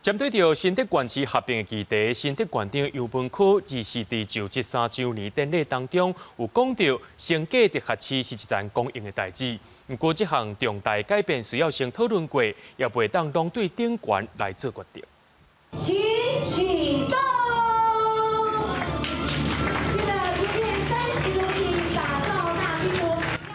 針對著新竹縣市合併的議題，新竹縣長游文科二四佇就職3週年典禮當中，有講到升格直轄市是一件光榮的代誌。毋過這項重大改變需要先討論過，也袂當攏對頂懸來做決定。請啟動。是的，出現30度打造大新竹。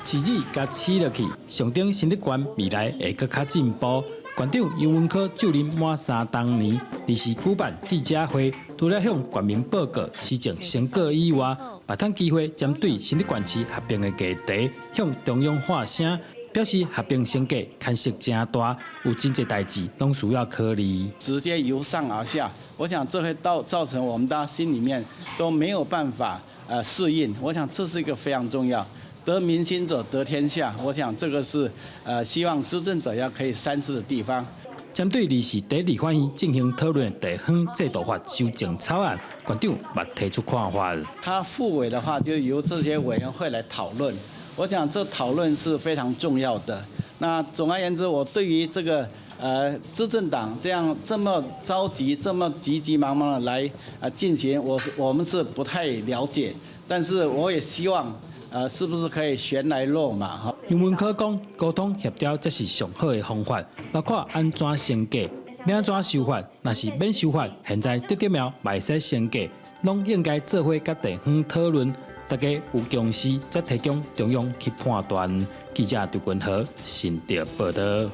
市子共起落去，象徵新竹縣未來會閣較進步。縣長游文科就任滿3冬年，臨時舉辦記者會，除了向縣民報告施政成果以外，嘛趁機會針對新竹縣市合併的議題，向中央發聲，表示合併升格牽涉誠大，有真濟代誌攏需要考慮。直接由上而下，我想這會造成我們大家心裡面都沒有辦法適應。我想這是一個非常重要。得民心者得天下，我想這個是希望執政者要可以三思的地方。針對二四佇立法院進行討論的地方制度法修正草案，縣長嘛提出看法。他復委的話，就由這些委員會來討論。我想這討論是非常重要的。那總而言之，我對於這個執政黨這樣這麼着急、這麼急急忙忙的來進行，我們是不太了解。但是我也希望，是不是可以懸崖勒馬？哈。游文科講，溝通協調才是上好的方法，包括按怎升格、欲按怎修法，若是免修法，現在竹竹苗嘛會使升格，攏應該做伙佮地方討論，大家有共識，才提供中央去判斷。記者張君和新竹報導。